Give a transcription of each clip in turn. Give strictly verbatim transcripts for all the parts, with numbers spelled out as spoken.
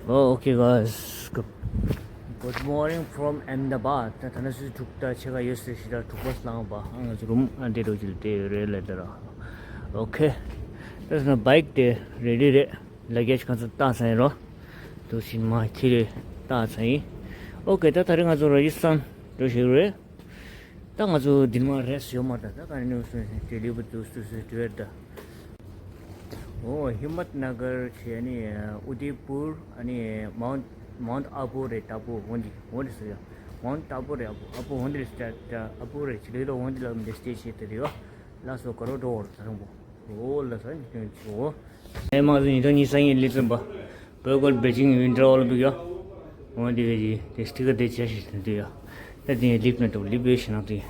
Oh, okay, guys. Good, good morning from Ahmedabad. ད་ད་ནས་སུ་དྲུག་ད་ཕྱེད་ཀ་ཡོད་ཟེར་ཞིག་ད་དྲུག་པ་སླང་པ། ཨ་ང་ཚོ་རུམ་ཨ་འདྲེ་རོ་ཅིག་ལ་བསྡད་ཡོད་རེད་ལ་ད་ར། Okay. ད་ས་ན་བྷའིཀ་དེ་རེ་ཌི་རེད། ལ་གེ་ཇི་གང་ཚང་བཏང་ཚར་ཡིན་རོ། དུ་ཕྱིན་མ་ཁྱི་རེ་བཏང་ཚར་ཡིན། Okay. ད་ད་རེས་ང་ཚོ་ར་ཇི་སི་ཐན་འགྲོ་ཞིག་རེད། ད་ང་ཚོ་འདིར་མ་རེས་ཡོད་མ་རེད། ད་ག་ནས་སོང་ཞིག་ལི་བུ་དུ་སུ་སུ་དུ་ཡོད་ད། ཨོ་ཧི་མད་ན་གར་བྱས་ནས་ཨུ་དེ་པུར། ཨ་ནི་མའུན་མའུན་ཨ་པོ་རེད། ཨ་པོ་འོན་ཏེ་འོན་ཏེ་ཟེར་ཡ། མའུན་ཨ་པོ་རེད། ཨ་པོ་ཨ་པོ་འོན་ཏེ་རེད། ཨ་པོ་རེད། ཆི་ལི་ལ་འོན་ཏེ་ལ་མི་སྟེ་བྱས་ཏེ་རེད་ཡོ། ལ་སོ་ག་རོ་འགྲོ་བར་ད་རང་པོ། ཨོ་ལ་ས་ནི་ཀྱོན་ཆི་ཨོ། ཨེ་མ་ཟིན་ཉིས་སྟོང་ཉི་ཤུ་རྩ་གཉིས་ལི་ཙམ་པ། བོད་སྐོར་པེ་ཅིང་ཝིན་ཊར་ཨོ་ལིམ་པིག་ཡོ། འོན་ཏེ་ག་ཅི་དེ་སི་ཊི་ཀར་དེ་བྱས་ཤིག་དེ་འདུག་ཡོ། ད་དེ་ལིབ་མེད་འགྲོ། ལིབ་ཡོད་ཤི་ན་དེ་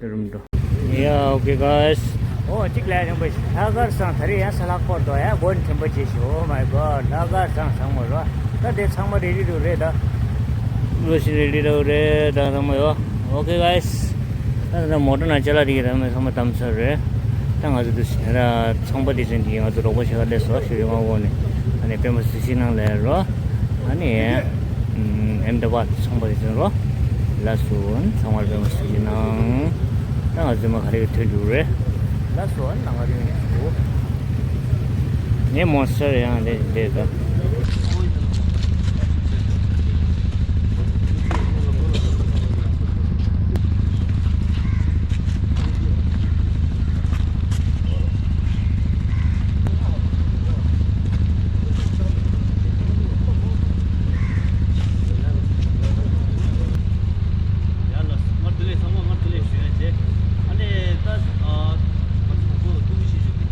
རུམ་འགྲོ། Yeah, okay, guys. ཨོ་གཅིག་ལས་རིང་པོ་ཞིག་ལྷག་དཀར་ཚང་ད་རེས་ཡང་ས་ལྷག་པོར་དོ་ཡ་དགོན་ཆེན་པོ་ཅིག་ཞིག Oh my God. ལྷག་དཀར་ཚང་ཚང་མ་རོ། ད་དེ་ཚང་མ་རེ་ཌི་འདུག་རེད་ད། ལོ་ཞིག་རེ་ཌི་འདུག་རེད་ད་ཚང་མ་ཡོ། Okay, guys. ད་ད་མོ་ཊ་ནང་ཅ་ལག་དེ་གི་ད་མི་ཚང་མ་བཏང་ཚར་རེད། ད་ང་ཚོ་དུ་ཞིག་ན་ར་ཚོང་པ་དེ་ཚོ་འདི་ང་ཚོ་རོགས་པ་བྱེད་ག་སླེབས་སོ་ཞུ་ཡོང་བ་འོག་ནས། ཨ་ནི་པད་མ་གཟི་བརྗིད་ནང་ལ་རོ། ཨ་ནི་ཨེམ་ད་བཱད་ཚོང་པ་དེ་ཚོ་རོ། ལ་སུ་ཚང་མར་པད་མ་གཟི་བརྗིད་ནང་། ད་ང་ཚོ་མ་ག་རེ་གི་ཐོན་འགྲོ་རེད། ལ་སུ་ཨ་ནང་ང་རིང་ནས་འགྲོ། ངས་མོན་སི་ཊར་ཡང་ལས་ལས་ད། ཡ་ལགས་སོ། སྔར་དེ་ལས་སྔར་དེ་ལས་ཞུ་ཡ་བྱས། ཨ་ནི་ད་ང་ཚོ་གོ་ཐུག་ཤེས་ཞུ། ད་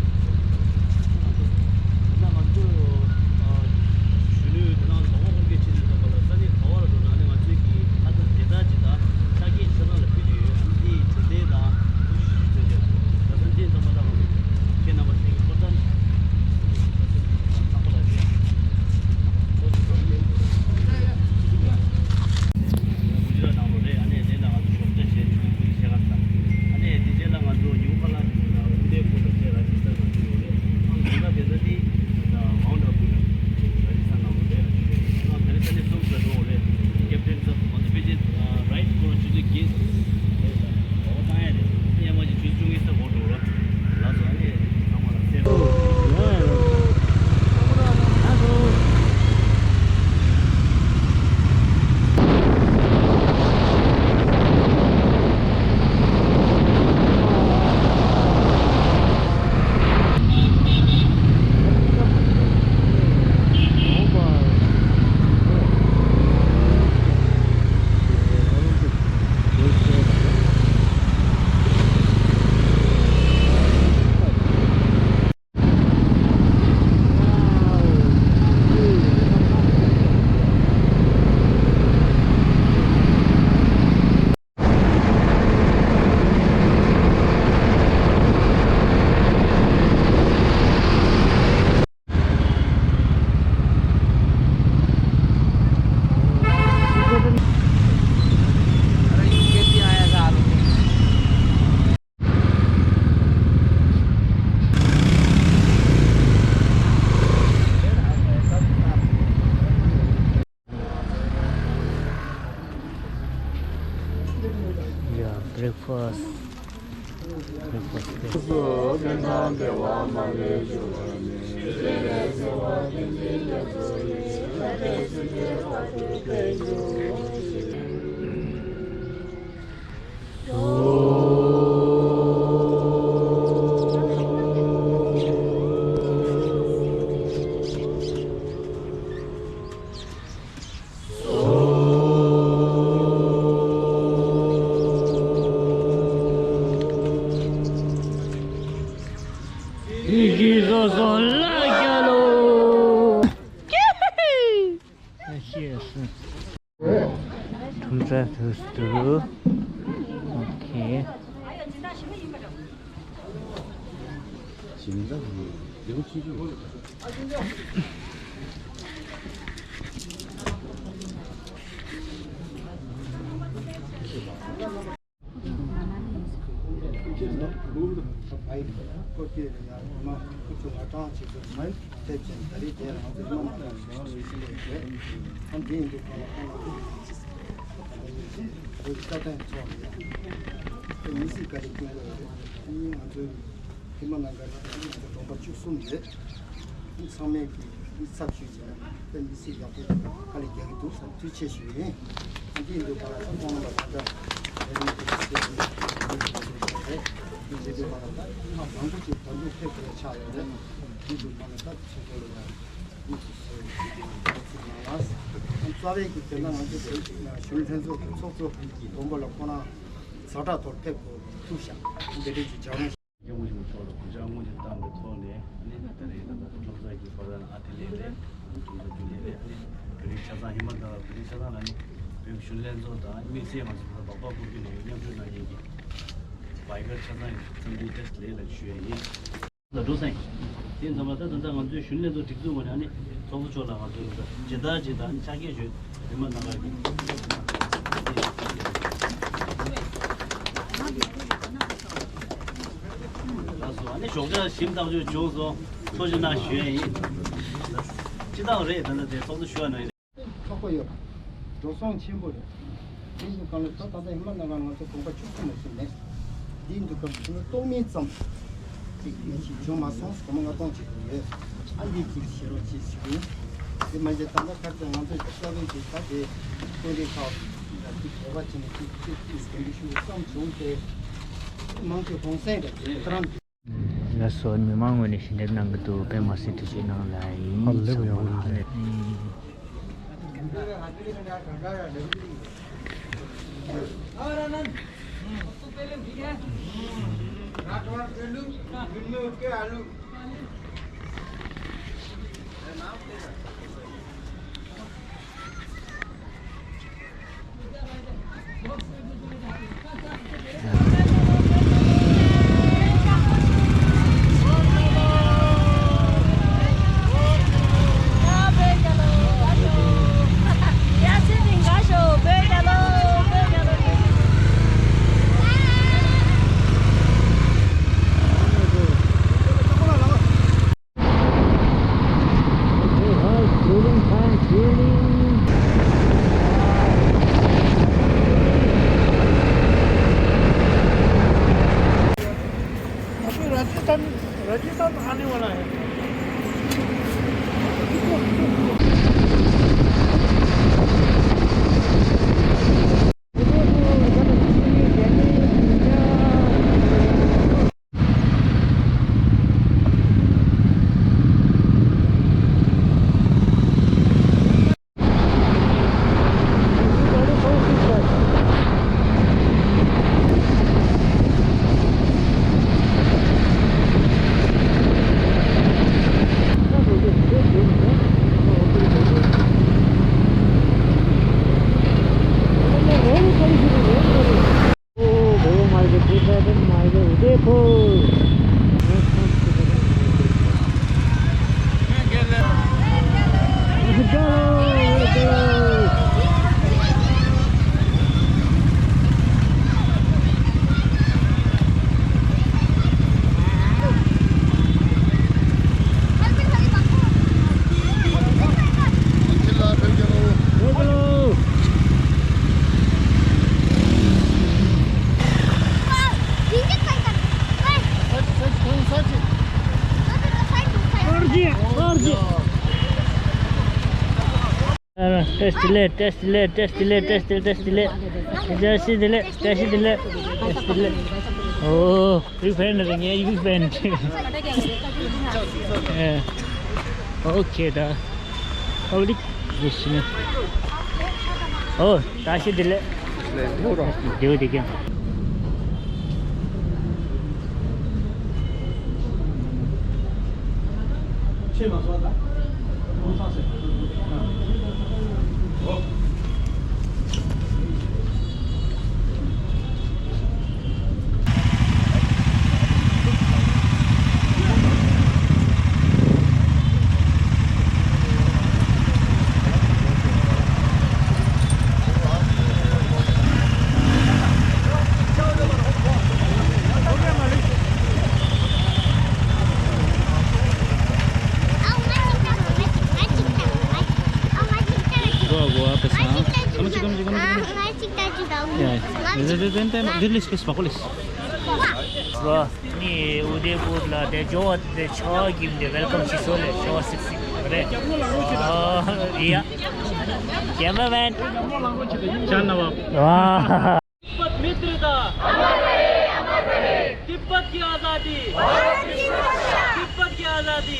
ང་ཚོ་གཞོན་ནུ་དེ་ནང་ལོག་ཁོག་གི་ཆེད་དུ་འཛོམས་པ་ལ་ས་གནས་ག་བ་ལ་འགྲོ་ན་ཨ་ནི་ང་ཚོའི་གི་ཁ་ཚ་དེ་དག་ཅིག་དང་ཆ་རྐྱེན་ཆ་ཚང་ལ་ཕུལ་གྱི་ཡོད། ཨ་ནི་དེ་ཡི་དྲན་རྟེན་དང་ཐུགས་རྗེ་ཆེ་ཞུ་ཟེར་གྱི། ད་ས་འདི་འཛོམས་པ་ལ་ང་ཚོ་ཁྱེད་རྣམ་པ་ཚོའི་གི་ཕོ་བྲང་ཚང་པ་ལ་བྱས། ཨ་ནི་དེ་ལ་ང་ཚོ་ཞོགས་ཇ་བྱས་ཆུ་ཁུལ་ཆེ་ཁ་ས། ཨ་ནི་དེ་རྗེས་ལ་ང་ཚོ་ཉིའུ་ཁ་ལ་དེ་ལ་ཨུ་དེ་པུར་ལ་བྱས་ར་ཇི་སྟན་ལ་ཕུལ་ཡོད་རེད། ཨང་དེ་ལ་དེ་ཚ་དེ་མའུན་ཨ་པུ་ལ་ར་ཇི་སྟན་ལ་ཨུ་དེ་ཨང་དེ་ལ་ས་ནི་སོང་ས་འགྲོ་རེད། ཀེབ་ཊན་ས་ང་ཚོ་ཕལ་ཆེར་རའིཌ་སྐོར་ཆུ་ཚོད་བརྒྱད་ཨོ་བཏང་ཡ་རེད། ཨ་ཡ་མ་ཅིག་ཆུ་ཚོད་བཅུ་གཉིས་ས་འགོར་འགྲོ་ར། ལགས་སོ། ཨ་ནི་ཚང་མ་ལ་སེམས། Yeah, breakfast. Breakfast. ཁྲོམ་ར་དུ་དུ། ཨོ་ཁེ། ད་བའི་སྐོར་སྐྱོད་ལ་ཡང་མ་ཁོ་ཚོ་ང་གྲངས་ཆེ་ཚོ་མ་ཐེབས་ཅན་ད་རེས་དེ་ང་ཚོ་མ་མ་ལ་ཞིག་ཞིག་ལས་རེད། ཨ་འདི་ཡིན་དུས་གང་ལ་གང་ལ་ཁོ་ཚོ་ལྟ་སྟངས་ཐོག་ལ་ཡང་དེ་མི་སྲིད་ག་རེ་སྐྱོན་ལ་རེད། ཨ་ནི་ང་ཚོའི་ཧི་མ་ལ་ག་རེ་ང་ཚོ་གྲོང་པ་བཅུ་གསུམ་རེད། ཚང་མས་ཀྱི་མི་ཚབ་ཞུས་བྱས་ན་དཔེ་མི་སྲིད་ཡག་པོ་དཀའ་ལས་རྒྱག་གི་འདུག་བསམ་ཐུགས་རྗེ་ཆེ་ཞུ་ཡིན། ཨ་འདི་ཡིན་དུས་ག་ལ་ད་ཁོང་ལ་ད་ལྟ་ལས་རིམ་དེ་ཚོ་རེད། འདི་བྱེད་དུས་ག་ལ་ད་ཐེངས་མ་མང་པོ་ཞིག་ད་དུང་ཕེབས་དགོས་ཆགས་ཡོད་རེད། འདི་དུས་ག་ལ་ད་ཚོགས་པ་ལ་ཡང་མི་ཚོ་སོ་སོའི་ཚིག་གི་ཚིག་ནང་ལ་རྩ་བའི་གི་དེ་ན་ང་ཚོ་གཞོན་ལྷན་ཚོགས་ཀྱི་ཚོགས་གཙོ་དགོན་པ་ལ་ཁོ་རང་ཛ་དྲག་ཐོག་ཕེབས་དགོས་ཐུག་ཤག་འདི་འདྲའི་གི་བྱ་རུང་། སྐྱབས་མགོན་ཆེན་པོ་མཆོག་ལ་གུས་ཕྱག་དངོས་གནས་བཏང་བའི་ཐོག་ནས་ནི་ད་རེས་ད་ལྟ་ཀློག་གྲྭ་གི་ཕ་རན་ཨ་ཏི་ལེ་རེད། ཀློག་གྲྭ་རྒྱུན་ལས་རེད། ཨ་ནི་བོད་རིགས་ཆ་ཚང་ཧི་མ་ད་བོད་རིགས་ཆ་ཚང་ལ་ནི་བོད་ཀྱི་གཞོན་ལྷན་ཚོགས་དང་དམིགས་བསལ་ང་ཚོ་ད་སྦག་སྦག་སྐོར་གྱི་ནང་མཉམ་ཞུགས་གནང་མཁན་གྱི་བའི་གར་ཆ་ཚང་ཡིན་འཚམས་འདྲི་བཀྲ་ཤིས་བདེ་ལེགས་ཞུ་ཡ་ཡིན། ད་འགྲོ་སེང་། དེ་ཙམ་པ་ད་ད་ལྟ་ང་ཚོའི་གཞོན་ལྷན་ཚོགས་སྒྲིག་འཛུགས་ངོས་ནས་ཨ་ནི་ཚོགས་གཙོ་མཆོག་ལ་ང་ཚོས་ད་ཇི་ལྟར་ཇི་ལྟར་ཨ་ནི་ཕྱག་འཁྱེར་ཞུས་ཧི་མ་ད་ག་གི། ལགས་སོ། ཨ་ནི་ཞོགས་ཇ་ཞིམ་ཐག་ཆོད་བྱུང་སོང་། ཐུགས་རྗེ་གནང་ཞུ་ཡས་ཡིན། སྤྱི་བཏང་རེད། ད་ལྟ་དེ་ཚོགས་འདུ་ཞུ་བ་ནང་ཡིན། ཚོགས་པ་ཡོད། འགྲོ་སོང་ཆེན་པོ་རེད། དེ་ཡིན་དུས་གང་ལ་ད་ད་ལྟ་ཧི་མ་ལ་ཡ་ང་ཚོ་དགོན་པ་བཅུ་གསུམ་ལ་ཟིན་ནས། འདི་ཡིན་དུས་སྐབས་སུ་ལ་གཏོགས་མིན་ཙམ་ཅིག་ཡིན་ཞིག་བྱུང་མ་སོང་། སྒོར་མོ་ལྔ་སྟོང་ཅིག་ཡོད། ཨ་འདི་ཅིག་བྱེད་རོགས་ཅིག་ཞུ་ཡིན། དེ་མ་ཟད་ད་ལྟ་ཁ་རྩང་ང་ཚོ་རྩ་བའི་གི་ད་དེ་དཔོན་རིགས་ཁག་ཅིག་འབྲེལ་བ་བྱས་ནས་ཅིག་ཅིག་ཅིག་དེ་འདྲ་ཞུ་བསམ་བྱུང་སྟེ། མང་ཆེ་གུང་སེང་རེད། དེ་ལྟར་མི་མང་ངོས་ནས་ཞལ་འདེབས་གནང་གི་འདུག་དཔེ་མ་སྲིད་ཐུགས་རྗེ་གནང་ལ་ཡིན། ཨ་ལེ་བ་ཡག་པོ་རེད། अभी राजस्थान, राजस्थान आने वाला है। Oh, Bhoma Market, two thousand Market, Udaipur. Test delay, test delay, test delay, test delay, test delay, test delay. Test delay, test delay, test delay. Oh. Big fan, yeah, big fan. Yeah. Okay, da. Oh, dik. Yes, ne. Oh, tashi dile. Deu de kya? Go, go, up, sir. Come on, come on, come on, come on. Yeah. Then, then, then, then, there is space, space. ནི་ཨུ་དེ་པུར་ལ་དེ་ཇོ་བོ་དེ་ཆོ་གིམ་དེ་ཝེལ་ཀམ་ཞིག་སོ་ལེ་ཆོ་སིག་སིག་རེད། ཨོ་ཡ། Cameraman. ཅན་ནཝ། ཝ། तिब्बत मित्रता। अमर रहे, अमर रहे। तिब्बत की आजादी। भारत की सुरक्षा। तिब्बत की आजादी।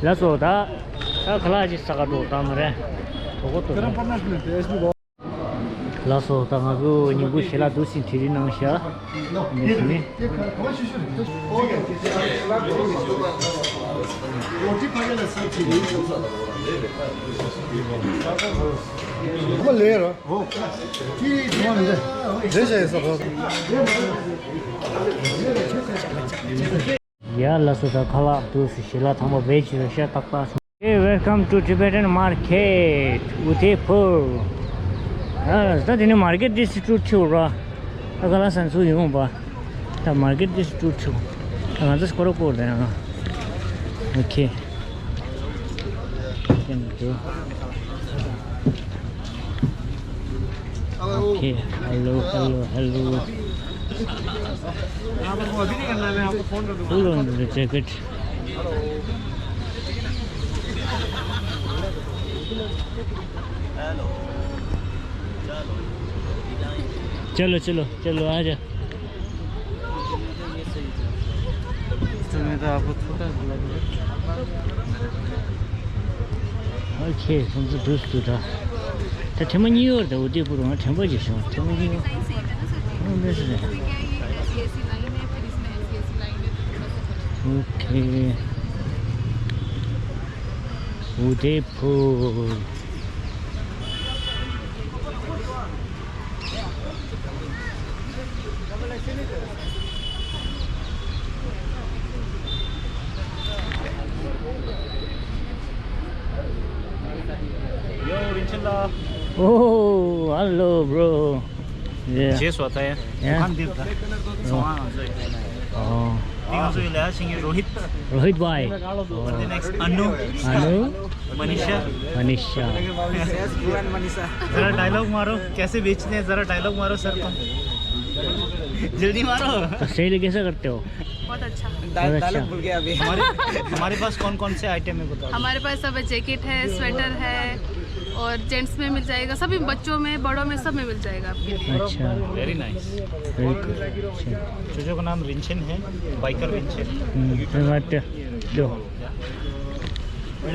ལགས་སོ། ད་ད་ཁ་ལག་ཅིག་ཟ་ག་འགྲོ་དང་མ་རེད། གྲོགས་པོ་ཏོ། ལགས་སོ། ད་ང་ཚོ་ཉིན་གུང་ཞལ་ལག་འདུག་སེ་དེ་རིང་གནང་ཤག་འདི་ཟེར་ནི། ལས་ར། ལས་བྱས་ས། ཡ་ལགས་སོ། ད་ཁ་ལག་འདུག་སེ་ཞལ་ལག་ཚང་མ་བེད་སྤྱོད་བྱས་ཏག་ཏག་སོང་། Hey, welcome to Tibetan Market, Udaipur. ཨ་ད་དེ་ནི་མར་ཀེཊ་འདི་སི་ཊུ་ཐིའུ་ར། ཨ་ག་ལ་སན་སུ་ཡོང་བ། ད་མར་ཀེཊ་འདི་སི་ཊུ་ཐིའུ། ད་ང་ཚོ་སྐོར་སྐོར་དེ་ཨ། ཨོ་ཁེ། Okay, hello, hello, hello. Hello, the jacket. चलो, चलो, चलो, आ जा। तुम्हें तो आपको छोटा लग रहा है। Okay, ཁོང་ཚོ་འདུག་སེ་འདུག་ད། ད་ཐེངས་མ་གཉིས་ཡོད་རེད། ད་ཨུ་དེ་པུར་ང་དྲན་པ་ཅིག་བྱུང་། ཐེངས་མ་གཉིས་ཡོད། ཨ་འདྲ་ཞིག་རེད། Okay, ཨུ་དེ་པུར། Yo, Rinchen la. Oh, hello, bro. Yeah. Yes, what I. Yeah. Dukan dir tha. Oh. Oh. Ning so le sing Rohit. Rohit bhai. Oh. The next Anu. Anu. Manisha. मनीषा। जरा डायलॉग मारो, कैसे बेचते हैं, जरा डायलॉग मारो सर तुम। जल्दी मारो। ऑस्ट्रेलिया कैसा करते हो? बहुत अच्छा। बहुत अच्छा। डायलॉग भूल गया अभी। हमारे, हमारे पास कौन कौन से आइटम है बताओ। हमारे पास सब जैकेट है, स्वेटर है और जेंट्स में मिल जाएगा, सभी बच्चों में, बड़ों में, सब में मिल जाएगा आपके लिए। अच्छा। Very nice। Very good। अच्छा। चूचो का नाम रिंचन है, बाइकर रिंचन। हम्म, फिर बात दो। ཡ་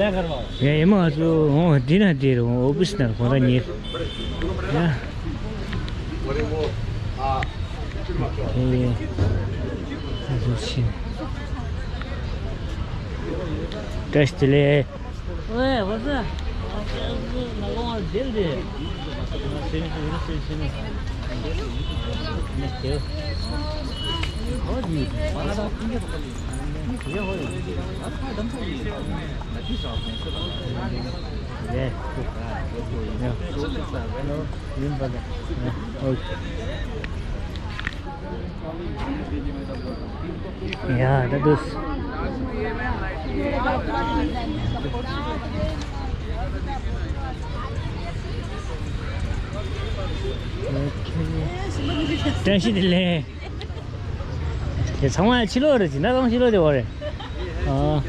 ཡ་མ་ང་ཚོ་འོང་འདི་ན་འདིར་འོང་ཨོ་ཕིས་ནང་གོང་ད་ཉེ། ཡ། ཨེ། ཨ་ཚོ་ཕྱིན། བཀྲ་ཤིས་བདེ་ལེགས། ཨོའེ། What's up? ཡ་ད་འདུག་བཀྲ་ཤིས་བདེ་ལེགས། དེ་ཚང་མ་ཕྱི་ལོགས་རེད། ཇི་འདྲ་ཚང་མ་ཕྱི་ལོགས་དེ་བ་རེད། ཨ།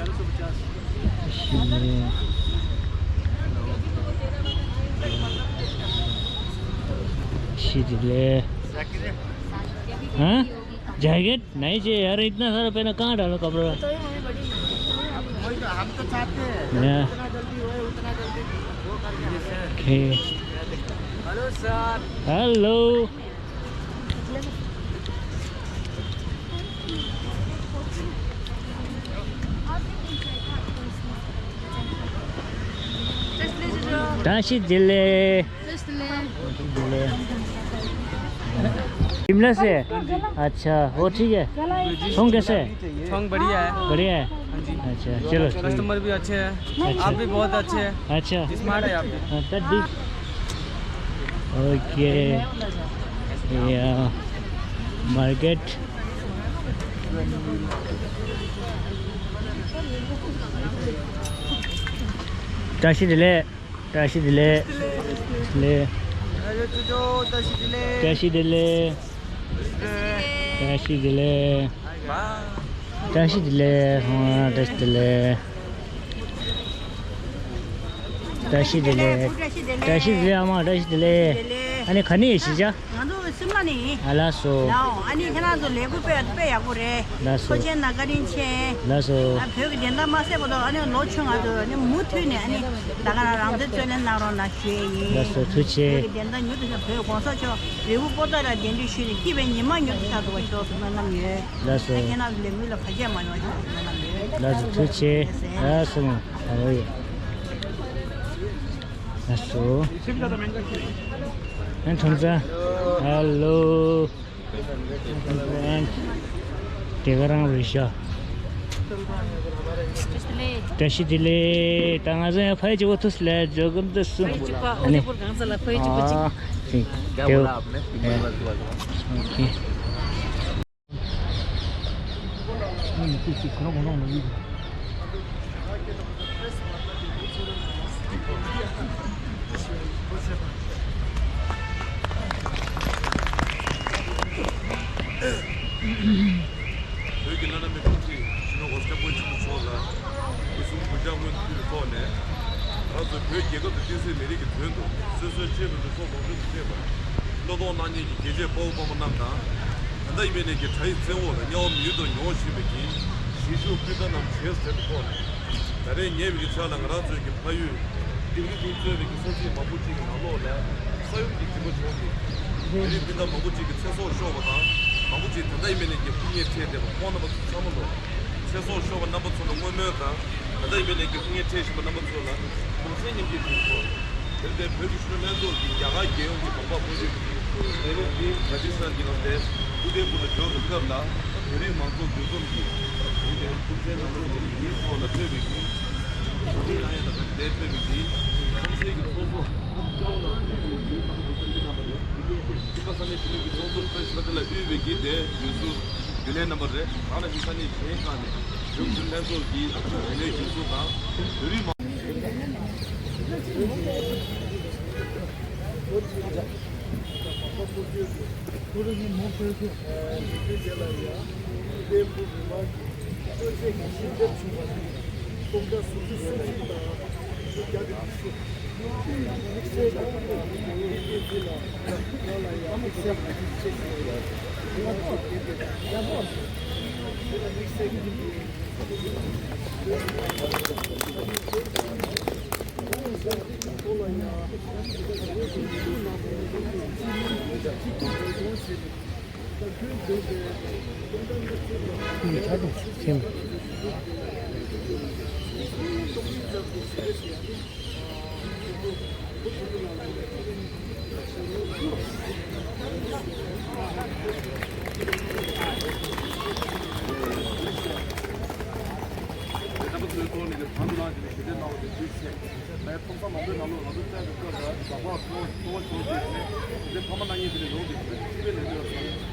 ཕྱི་དེ་ལས། ཨ། जैकेट नहीं चाहिए यार, इतना सारा पहना, कहाँ डालो कपड़ा? तो ये हमें बड़ी वही तो हम तो चाहते हैं। या। जितना जल्दी होए उतना जल्दी वो कर देंगे। ओके। Hello sir. हेलो। བཀྲ་ཤིས་བདེ་ལེགས། བཀྲ་ཤིས་བདེ་ལེགས། शिमला से? अच्छा, वो ठीक है। छौंग कैसे है? छौंग बढ़िया है। बढ़िया है? हाँ जी। अच्छा, चलो, ठीक है। कस्टमर भी अच्छे हैं। अच्छा। आप भी बहुत अच्छे हैं। अच्छा। स्मार्ट है आप भी। हाँ, तब भी। ओके। या, मार्केट। བཀྲ་ཤིས་བདེ་ལེགས། བཀྲ་ཤིས་བདེ་ལེགས། ལེགས། བཀྲ་ཤིས་བདེ་ལེགས། བཀྲ་ཤིས་བདེ་ལེགས། བཀྲ་ཤིས་བདེ་ལེགས། བཀྲ་ཤིས་བདེ་ལེགས། ཨ་མ་བཀྲ་ཤིས་བདེ་ལེགས། བཀྲ་ཤིས་བདེ་ལེགས། བཀྲ་ཤིས་བདེ་ལེགས། བཀྲ་ཤིས་བདེ་ལེགས། ཨ་མ་བཀྲ་ཤིས་བདེ་ལེགས། བདེ་ལེགས། ཨ་ནི་ག་ནས་ཡིན་ཞིག་ཅག་ང་ཚོ་སིམ་ལ་ནས་ཡིན། ཨ་ལགས་སོ། ལའོ། ཨ་ནི་ཁྱེད་རང་ཚོ་ལས་འགུལ་སྤེལ་དཔེ་ཡག་པོ་རེད། ལགས་སོ། ཐུགས་རྗེ་གནང་། བཀའ་དྲིན་ཆེ། ལགས་སོ། ཨ་བོད་ཀྱི་བདེན་མཐའ་མ་གསལ་བར་དུ་ཨ་ནི་ལོ་ཆུང་ང་ཚོ་ཨ་ནི་མུ་མཐུད་ནས་ཨ་ནི་ད་ག་རང་རང་བཙན་རྩོད་ལེན་གནང་རོགས་གནང་ཞུ་ཡས་ཡིན། ལགས་སོ། ཐུགས་རྗེ་ཆེ། བོད་ཀྱི་བདེན་མཐའ་མྱུར་དུ་ཤར། བོད་གོང་ས་མཆོག་རི་བོ་པོ་ཏ་ལ་གདན་འདྲེན་ཞུས་ནས་སྐྱིད་པའི་ཉི་མ་མྱུར་དུ་ཤར་ཐུབ་པ་ཤོག་ཟེར་སྨོན་ལམ་ཡོད། ལགས་སོ། ཨ་ཁྱེད་རང་ཚོ་ལས་འགུལ་ལ་བར་ཆད་མ་ཡོང་ཤོག་ཟེར་སྨོན་ལམ་ཡོད། ལགས་སོ། ཐུགས་རྗེ་ཆེ། ལགས་སོ། ཨ་ཡེ། ལགས་སོ། ཨ་ཁྲོམ་ཚ། ཧ་ལོ། དེ་ག་རང་རེད་ཤག་བཀྲ་ཤིས་བདེ་ལེགས། ད་ང་ཚོ་ཡང་ཕ་ཡུལ་གཅིག་པོ་ཐུག་སོང་ལེ། འཇོ་གམ་དུ་སུ། ཕ་ཡུལ་གཅིག་པ། ཨ་ནི་ཨ་ནི་ཨ་ཅིག་པོ་གང་ཚ་ལ་ཕ་ཡུལ་གཅིག་པོ་གཅིག་ཨ་ཅིག་ཨ་ཅིག་ཨོ་ཁེ། བོད་ཀྱི་བླ་ན་མེད་པའི་སྤྱི་ནོར་༸གོང་ས་༸སྐྱབས་མགོན་ཆེན་པོ་མཆོག་ལ་སྐུ་གསུང་གུས་ཕྱག་སྔོན་དུ་ཕུལ་བའི་ཐོག་ནས། ང་ཚོ་བོད་རྒྱལ་ཁབ་དང་བསྟན་སྲིད་མི་རིགས་ཀྱི་དོན་དུ་སོ་སོའི་གཅེས་པའི་ལུས་སྲོག་ལོངས་སྤྱོད་དུ་བཅད་པར་བློས་གཏོང་གནང་མཁན་གྱི་རྒྱལ་གཅེས་དཔའ་བོ་དཔའ་མོ་རྣམས་དང་། ད་ལྟ་ཡིན་པའི་ནས་ཀྱི་དགྲ་ཡི་བཙན་འོག་ལ་དམྱལ་བ་མི་ཡུལ་དུ་མྱོང་བཞིན་པའི་གི་གཞིས་བཞུགས་སྤུན་ཟླ་རྣམས་བྱེས་སུ་དྲན་པའི་ཐོག་ནས། ད་རེས་ཉེ་བའི་གི་ཆར་ལ་ང་རང་ཚོའི་གི་ཕ་ཡུལ་ཏིལ་ལི་ཏུ་གཙོས་པའི་གི་ས་ཆ་མང་པོ་ཅིག་གི་ནང་ལོགས་ལ་ས་ཡོམ་གྱི་རྒྱུ་མ་བྱུང་སྟེ། མི་རིགས་སྤུན་ཟླ་མང་པོ་ཅིག་གི་ཚེ་སྲོག་ཤོར་བ་དང་། མང་པོ་ཅིག་ད་ལྟ་ཡིན་པའི་ནས་ཀྱི་སྐུ་ངལ་འཕྲད་བསྡད་པ་ཁོང་རྣམ་པ་ཚོ་ཚང་མ་ལོ། ཚེ་སྲོག་ཤོར་བ་རྣམ་པ་ཚོ་ལ་བསྔོ་སྨོན་དང་། ད་ལྟ་ཡིན་པའི་ནས་ཀྱི་སྐུ་ངལ་འཕྲད་བཞིན་པ་རྣམ་པ་ཚོ་ལ་གདུང་སེམས་མཉམ་སྐྱེད་ཞུ་གི་ཡོད། དེར་བརྟེན་བོད་ཀྱི་གཞོན་ནུ་ལྷན་ཚོགས་ཀྱིས་རྒྱ་གར་རྒྱལ་ཡོངས་ཀྱི་དགོངས་པ་མ་བརྗོད་པའི་ལས་རིམ་འདི་ར་ཇི་སི་ཐན་གྱི་ནང་དེ་ཨུ་དེ་པུར་དུ་འབྱོར་བའི་སྐབས་ལ། བོད་རིགས་མང་ཚོགས་འདུ་འཛོམས་ཀྱིས་དེ་ནས་སྐུ་ཚེའི་ནང་དུ་ཡིན་ཐོག་ལ་ཕེབས་པའི་གི་གོ་སྒྲིག་གནང་ཡ་དང་དེ་ཕེབས་པའི་གི་ཁམས་ཚན་གྱི་ཚོགས་གཙོ་ལྕམ་ལགས་ཀྱིས་གོ་སྒྲིག་གནང་བ་རེད། ཁྱིམ་ཚང་ས་གནས་ཆོས་ལུགས་ཀྱི་ཚོགས་གཙོ་བཀྲ་ཤིས་ལྷ་རྩེ་ལགས་དབུས་པའི་གི་དེ་འོས་བསྡུ་རྒྱུན་ལས་རྣམ་པ་རེད། ད་ནང་བཞིན་ས་གནས་གཞན་ཁག་ནས་བོད་ཀྱི་ལྷན་ཚོགས་ཀྱི་རྒྱུན་ལས་ཞུ་ཚོགས་དང་བོད་རིགས་མང་ཕ་མ་གནང་མཁན་དེ་ལས་ཡོང་དེ་སྤྱི་པའི་ལས་དོན་ལ།